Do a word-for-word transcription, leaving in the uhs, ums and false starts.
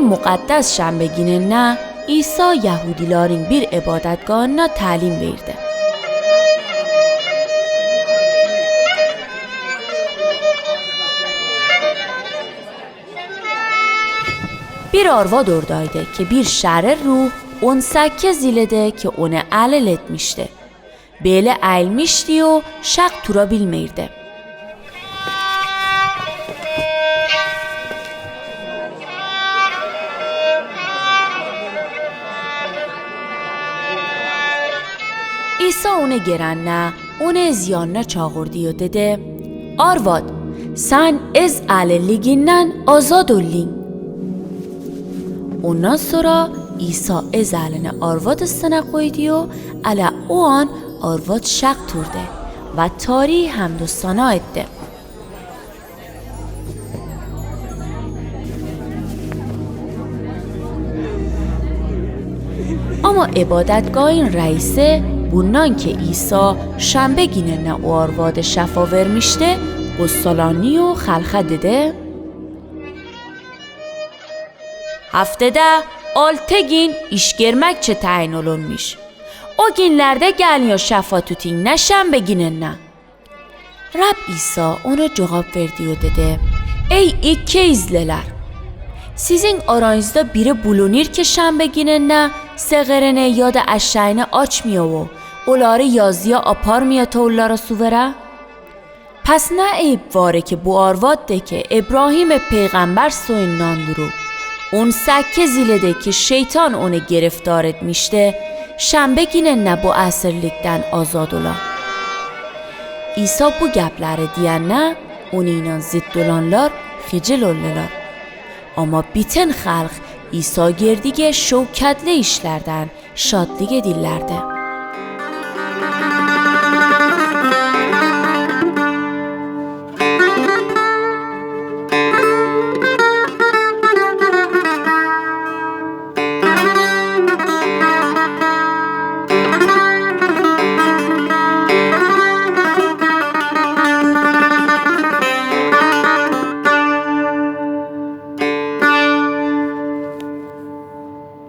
Muqaddas shämbe gininna, Isa yahudilarin bir ibadatgahna talim verdi. Bir arvad ordaydi ki bir şärri ruh on sakkiz yıl idi ki onü alil etmişdi. Beli aylmişdi u şaq turabilmärdi. Isa onü geranna, onü iz yanına çağırdı u dedi: Arvad, san iz alilliginden azad oldun. Ondan sora Isa iz alini arvad üstüne qoydu u ala o an arvad şaq turdi va tari hamd u sana etti. Ama ibadatgahın reisi bundan ki Isa şämbe gininne o arvadi şafa vermişdi, gussalandı u halqa dedi: Haftada altı gin iş germäkçe tayin olunmuş. O ginlerde gelin u şafa tutunna şämbe gininne. Rab Isa ona cogap verdi u dedi: Ey ikki izliler! Sizin arañızda biri bulunur ki şämbe gininne segerini ya da eşşaini açmaya u oları yazıya aparmaya tollara suvera? Pas ne eyp var ki bu arvad de ki İbrahimi peyğamber soyundandır u on sakkiz yıl idi ki şeytan onu giriftar etmişdi, şämbe gininne bu esirlikden azad ola? Isa bu gapleri diyenna, onunnan zit olanlar hicil oldular. Ama bütün halq Isa gerdige şevketli işlerden şatlık edillerdi.